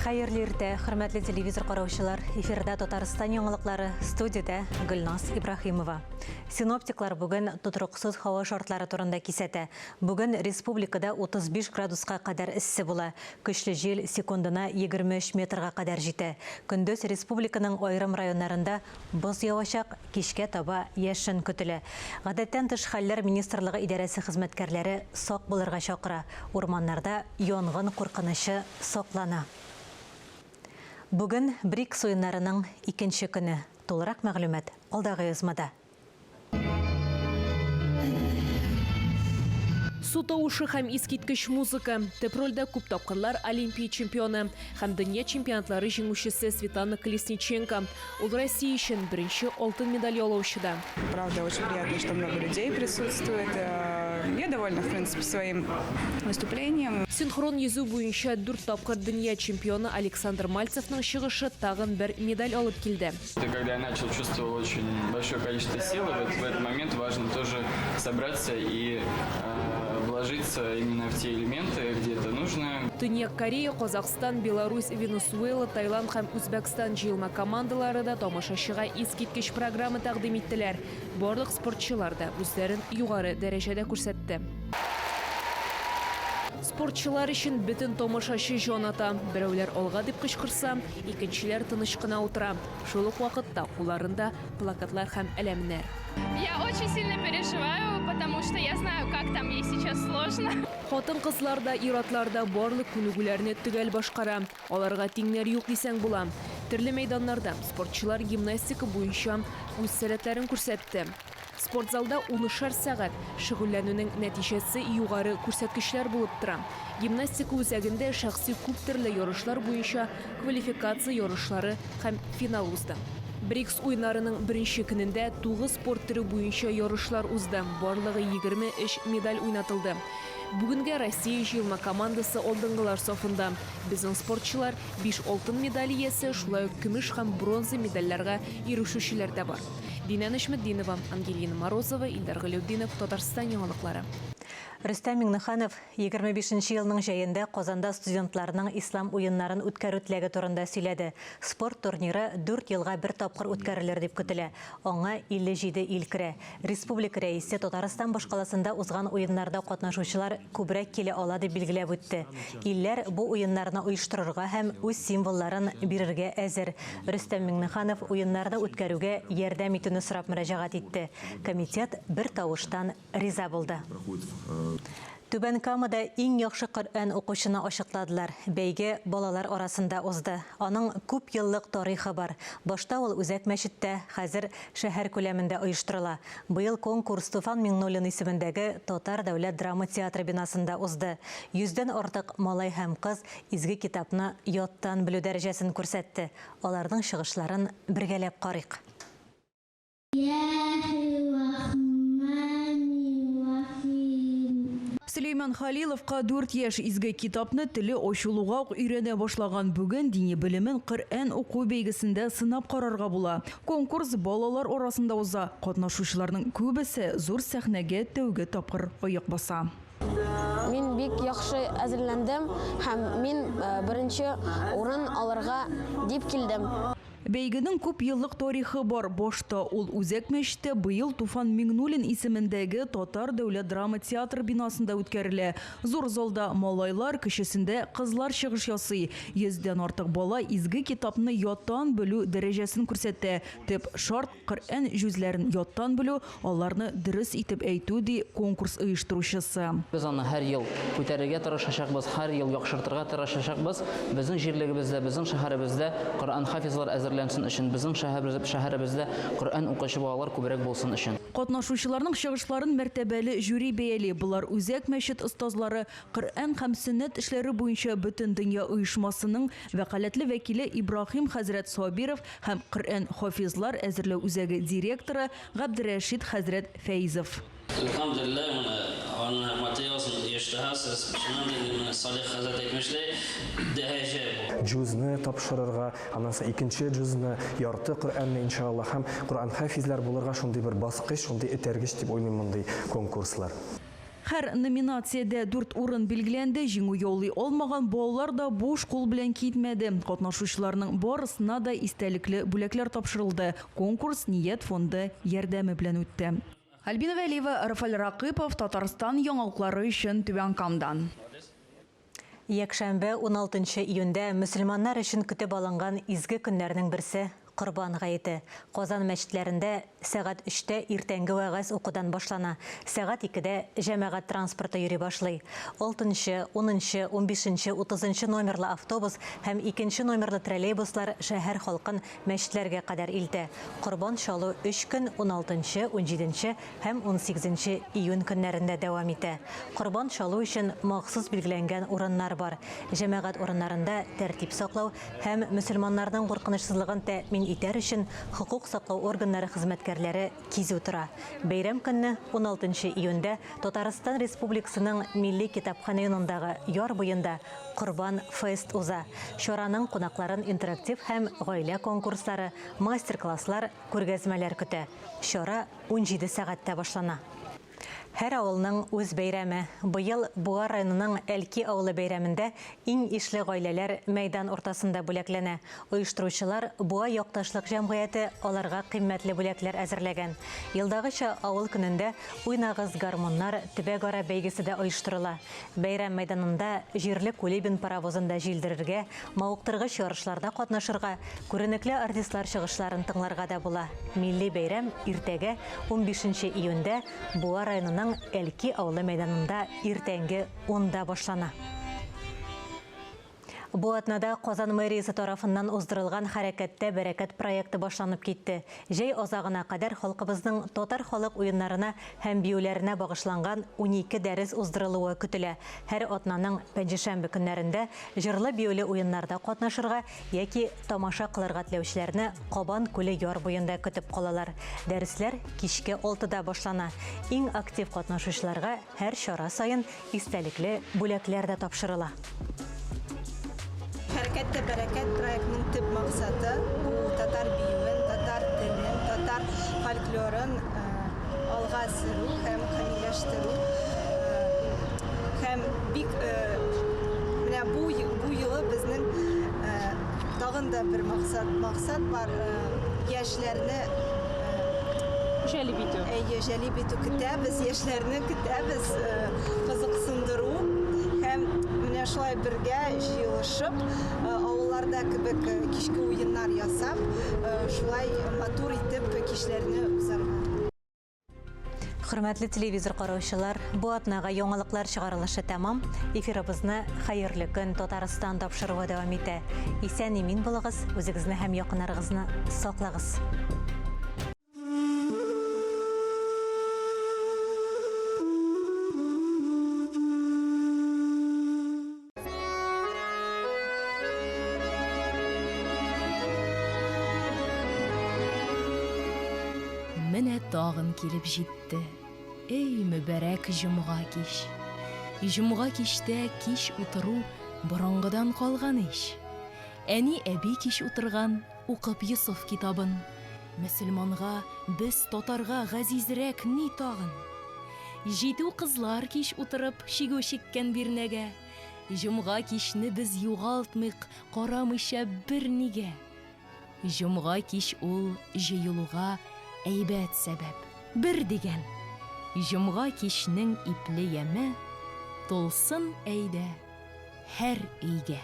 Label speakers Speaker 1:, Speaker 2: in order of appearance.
Speaker 1: Хәерле иртә, хөрмәтле телевизор караучылар. Эфирда Татарстан яңалыклары, студиядә Гөлназ Ибраһимова. Синоптиклар бүген тотрыксыз һава шартлары турында кисәтә. Бүген республикада 35 градуска кадәр эссе була. Көчле җил секундына 23 метрга кадәр җитә. Көндез республиканың аерым районнарында Боз явачак, кичкә таба яшен көтелә. Гадәттән тыш хәлләр министрлыгы идарәсе хезмәткәрләре сак булырга чакыра, урманнарда янгын куркынычы саклана. Бүген БРИКС уеннарының икенче көне. Тулырак мәгълүмат алдагы язмада.
Speaker 2: Су тавышы һәм искиткеч музыка. Төп рольдә күп тапкырлар Олимпия чемпионы һәм дөнья чемпионатлары җиңүчесе Светлана Колесниченко. Ул Россия өчен беренче алтын медаль яулаучы да.
Speaker 3: Правда, очень приятно, что много людей присутствует. Я довольна, в принципе, своим выступлением.
Speaker 2: Синхрон йөзү буенча дүрт тапкыр дөнья чемпионы Александр Мальцевның чыгышы тагын бер медаль алып килде.
Speaker 4: Это когда я начал чувствовал очень большое количество сил, и вот в этот момент важно тоже собраться и э, вложиться именно в те элементы, где это нужно.
Speaker 2: Төньяк Корея, Казахстан, Беларусь, Венесуэла, Таиланд һәм Үзбәкстан җыелма командалары да тамашачыга искиткеч программа тәкъдим иттеләр. Барлык спортчылар да үзләрен югары дәрәҗәдә күрсәтте. Спортчылар өчен бөтен тамашачы җан ата. Берәүләр алга дип кычкырса, икенчеләр тыныч кына утыра. Шул ук вакытта кулларында плакатлар һәм әләмнәр.
Speaker 5: Я очень сильно переживаю, потому что я знаю, как там ей сейчас сложно.
Speaker 2: Хатын-кызлар да, ир-атлар да барлык күнегүләрне төгәл башкара. Аларга тиңнәр юк дисәң була. Төрле мәйданнарда спортчылар гимнастика буенча үз сәләтләрен күрсәтте. Спортзалда унышар сәгать шөгыльләнүнең нәтиҗәсе югары күрсәткечләр булып тора. Гимнастика үзәгендә шәхси күптөрле ярышлар буенча квалификация ярышлары һәм финал узды. БРИКС уеннарының беренче көнендә тугыз спорт төре буенча ярышлар узды, барлыгы 23 медаль уйнатылды. Бүгенгә Россия җыелма командасы алдынгылар сафында. Безнең спортчылар, биш алтын медаль иясе, шулай ук көмеш һәм бронза медальләргә ирешүчеләр дә бар. Динә Нәҗметдинова, Ангелина Морозова, Илдар Галәүтдинов, Татарстан яңалыклары.
Speaker 1: Рөстәм Миңнеханов 25 нче елның җәендә Казанда студентларның ислам уеннарын үткәрү теләге турында сөйләде. Спорт турниры дүрт елга бер тапкыр үткәрелер дип көтелә. Аңа 57 ил керә. Республика Рәисе Татарстан башкаласында узган уеннарда катнашучылар күбрәк килә ала дип билгеләп үтте. Илләр бу уеннарны оештырырга һәм үз символларын бирергә әзер. Рөстәм Миңнеханов уеннарны үткәрүгә ярдәм итүне сорап мөрәҗәгать итте. Комитет бертавыштан риза булды. Түбән Камада иң яхшы Коръән укучыны ачыкладылар. Бәйге балалар арасында узды. Аның күп еллык тарихы бар. Башта ул үзәк мәчеттә, хәзер шәһәр күләмендә оештырыла. Быел конкурс Туфан Миңнуллин исемендәге Татар дәүләт драма театры бинасында узды. Йөздән артык малай һәм кыз изге китапны яттан белү дәрәҗәсен күрсәтте. Аларның чыгышларын бергәләп карыйк.
Speaker 6: Сөләйман Халиловка дүрт яшь. Изге китапны теле ачылуга ук өйрәнә башлаган. Бүген дини белемен Коръән уку бәйгесендә сынап карарга була. Конкурс балалар арасында уза. Катнашучыларның күбесе зур сәхнәгә тәүге тапкыр аяк баса.
Speaker 7: Мин бик яхшы әзерләндем һәм мин беренче урын алырга дип килдем.
Speaker 6: Бәйгенең күп еллык тарихы бар. Башта ул Үзәк мәчеттә, быел Туфан Миңнуллин исемендәге Татар дәүләт драма театры бинасында үткәрелә. Зур залда малайлар, кечесендә кызлар чыгыш ясый. Йөздән артык бала изге китапны яттан белү дәрәҗәсен күрсәтә. Төп шарт, Коръән җүзләрен яттан белү, аларны дөрес итеп әйтү, ди конкурс оештыручысы.
Speaker 8: Без аны һәр ел күтәрергә тырышачакбыз, һәр ел яхшыртырга тырышачакбыз. Безнең җирлегебездә, безнең шәһәребездә Коръән-хафизлар әзерләнсен өчен, безнең шәһәребездә Коръән укучы балалар күбрәк булсын өчен.
Speaker 6: Катнашучыларның чыгышларын мәртәбәле жюри бәяли. Болар Үзәк мәчет остазлары, Коръән һәм сөннәт эшләре буенча Бөтендөнья оешмасының вәкаләтле вәкиле Ибраһим хәзрәт Сабиров һәм Коръән хафизлар әзерләү үзәге директоры Габдерәшит хәзрәт Фәизов.
Speaker 9: Әлхәмдүлилләһ, менә аны материалсын оештырасыз. Чыннан да инде менә Салих хәзрәт әйтмешли, дәрәҗә бу.
Speaker 10: Җузны тапшырырга, аннан соң икенче җузны, ярты Коръәнне, иншаллаһ, һәм Коръән хафизлар булырга шундый бер баскыч, шундый этәргеч дип уйлыйм мондый конкурслар.
Speaker 6: Һәр номинациядә дүрт урын билгеләнде. Җиңү яулый алмаган балалар да буш кул белән китмәде. Катнашучыларның барысына да истәлекле бүләкләр тапшырылды. Конкурс Ният фонды ярдәме белән үтте. Альбина Вәлиева, Рафаль Ракыпов, Татарстан яңалыклары өчен Түбән Камадан.
Speaker 1: Якшәмбе, уналтынчы июньдә мөселманнар өчен көтеп алынган изге көннәрнең берсе, Корбан гаете. Казан мәчетләрендә сәгать өчтә иртәнге вәгазь укудан башлана, сәгать икедә җәмәгать транспорты йөри башлый. Алтынчы, унынчы, унбишенче, утызынчы номерлы автобус һәм икенче номерлы троллейбуслар шәһәр халкын мәчетләргә кадәр илтә. Корбан чалу өч көн, уналтынчы, унҗиденче һәм унсигезенче июнь көннәрендә дәвам итә. Корбан чалу өчен махсус билгеләнгән урыннар бар. Җәмәгать урыннарында тәртип саклау һәм мөселманнарның куркынычсызлыгын тәэмин итәр өчен хокук саклау органнары хезмәткәрләре кизү тора. Бәйрәм көнне, уналтынчы июньдә Татарстан Республикасының Милли китапханә янындагы яр буенда Корбан фест уза. Чараның кунакларын интерактив һәм гаилә конкурслары, мастер-класслар, күргәзмәләр көтә. Чара 17 сәгатьтә башлана. Һәр авылның үз бәйрәме. Быел Буа районының Әлки авылы бәйрәмендә иң ишле гаиләләр мәйдан уртасында бүләкләнә. Оештыручылар Буа якташлык җәмгыяте аларга кыйммәтле бүләкләр әзерләгән. Елдагыча авыл көнендә Уйнагыз, гармуннар төбәкара бәйгесе дә оештырыла. Бәйрәм мәйданында җирле Кулибин паровозында җилдерергә, мавыктыргыч ярышларда катнашырга, күренекле артистлар чыгышларын тыңларга да була. Милли бәйрәм иртәгә, унбишенче июньдә Буа районының Әлки авылы мәйданында иртәнге унда башлана. Бу атнада Казан мэриясе тарафыннан уздырылган Хәрәкәттә бәрәкәт проекты башланып китте. Җәй азагына кадәр халкыбызның татар халык уеннарына һәм биюләренә багышланган 12 дәрес уздырылуы көтелә. Һәр атнаның пәнҗешәмбе көннәрендә җырлы-биюле уеннарда катнашырга яки тамаша кылырга теләүчеләрне Кабан күле яр буенда көтеп калалар. Дәресләр кичке алтыда башлана. Иң актив катнашучыларга һәр чара саен Истәлекле бүләкләр дә тапшырыла.
Speaker 11: Хәрәкәттә бәрәкәт проектының төп максаты, бу татар биюен, татар телен, татар фольклорын алга сөрү һәм камилләштерү. Һәм бик менә бу бу юлы безнең тагын да бер максат максат бар, яшьләрне
Speaker 5: Җәлеп итү.
Speaker 11: Әйе, җәлеп итү көтәбез, яшьләрне көтәбез, кызыксындыру һәм менә шулай бергә җыелышып, авылларда кебек кичке уеннар ясап, шулай матур итеп кичләрне узарга.
Speaker 1: Хөрмәтле телевизор караучылар, бу атнага яңалыклар чыгарылышы тәмам. Эфирыбызны Хәерле көн Татарстан тапшыруы дәвам итә. Исән-имин булыгыз, үзегезне һәм якыннарыгызны саклагыз.
Speaker 12: Менә тагын килеп җитте. Эй, мөбарәк җомга кич. Җомга кичтә кич утыру борынгыдан калган ич. Әни әби кич утырган, укып Йосыф китабын. Мөселманга, без татарга газизрәк ни тагын? Җитү кызлар кич утырып чигү чиккән бирнәгә. Җомга кичне без югалтмыйк карамыйча бернигә. Җомга кич ул җыелуга әйбәт сәбәп, бер дигән. Җомга кичнең ипле яме тулсын әйдә һәр өйгә.